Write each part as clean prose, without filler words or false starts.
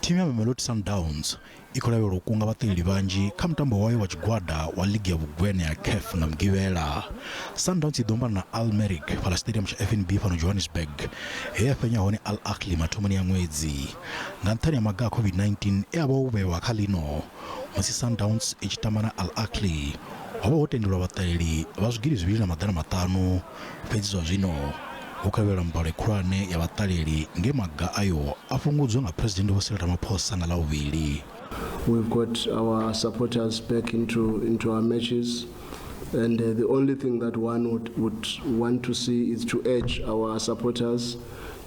Thimu ya Mamelodi Sundowns i khou lavhelelwa u kunga vhaṱaleli vhanzhi kha mutambo wayo wa tshigwada wa ligi ya vhugwene ya CAF nga Mugivhela. Sundowns i ḓo ombana na Al Merrikh fhaḽa stadium tsha FNB fhano Johannesburg, he ya fhenya hone Al Ahly mathomoni a ṅwedzi. Nga nṱhani ha maga a COVID-19 e a vha o vhewa kha ḽino, musi Sundowns i tshi tamba na Al Ahly ho vha ho tendelwa vhaṱaleli vha zwigidi 2500, fhedzi zwa zwino hu khou lavhelelwa mbalo khulwane ya vhaṱaleli nge maga ayo a fhungudzwa nga Phresidennde Vho Cyril Ramaphosa nga Ḽavhuvhili. We've got our supporters back into our matches, and the only thing that one would want to see is to urge our supporters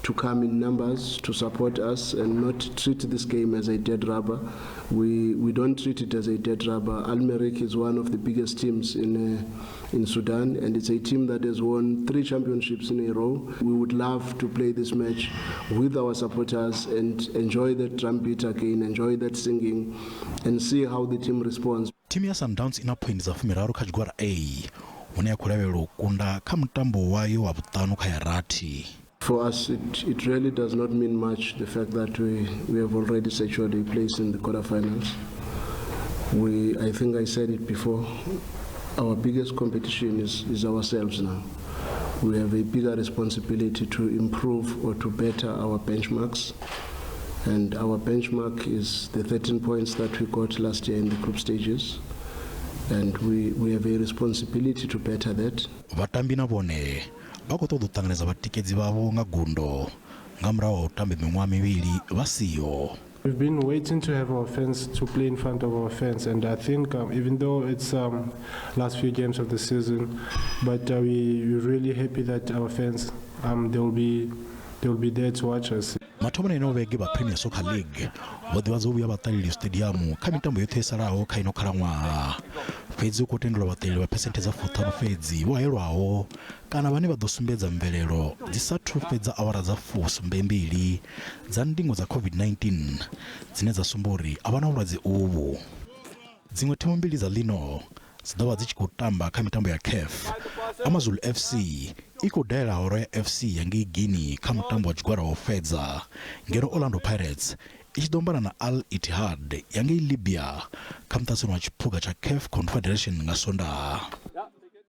to come in numbers to support us and not treat this game as a dead rubber. We don't treat it as a dead rubber. Al Merrikh is one of the biggest teams in Sudan, and it's a team that has won 3 championships in a row. We would love to play this match with our supporters and enjoy that drumbeat again, enjoy that singing, and see how the team responds. Thimu ya Sundowns ina points dza 30 kha tshigwada A, hune ya khou lavhelelwa u kunda kha mutambo wayo wa vhuṱanu kha ya rathi. For us, it really does not mean much, the fact that we have already secured a place in the quarterfinals. I think I said it before, our biggest competition is ourselves now. We have a bigger responsibility to improve or to better our benchmarks. And our benchmark is the 13 points that we got last year in the group stages. And we have a responsibility to better that. Vhatambi na vhone vha khou ṱoḓa u ṱanganedza vhatikedzi vhavho nga gundo nga murahu ha u tamba miṅwaha mivhili vha siho. We've been waiting to have our fans, to play in front of our fans, and I think even though it's last few games of the season, but we're really happy that our fans, they will be there to watch us. Mathomoni ino vhege vha Premier Soccer League vho ḓivhadza u vhuya vhaṱaleli stadium kha mitambo yoṱhe i salaho kha ino khalaṅwaha. Fhedzi hu khou tendelwa vhaṱaleli vha phesenthe dza 50 fhedzi vho haelwaho kana vhane vha ḓo sumbedza mvelelo dzi sathu fhedza awara dza 72 dza ndingo dza COVID-19 dzine dza sumba uri a vha na vhulwadze uvhu. Dziṅwe thimu mbili dza ḽino dzi ḓo vha dzi tshi khou tamba kha mitambo ya CAF. AmaZulu FC i khou dalela Horoya FC ya ngei Guinea kha mutambo wa tshigwada wa u fhedza, ngeno Orlando Pirates i tshi ḓo ombana na Al Ittihad ya ngei Libya kha muṱaṱisano wa tshiphuga tsha CAF Confederation nga Sondaha.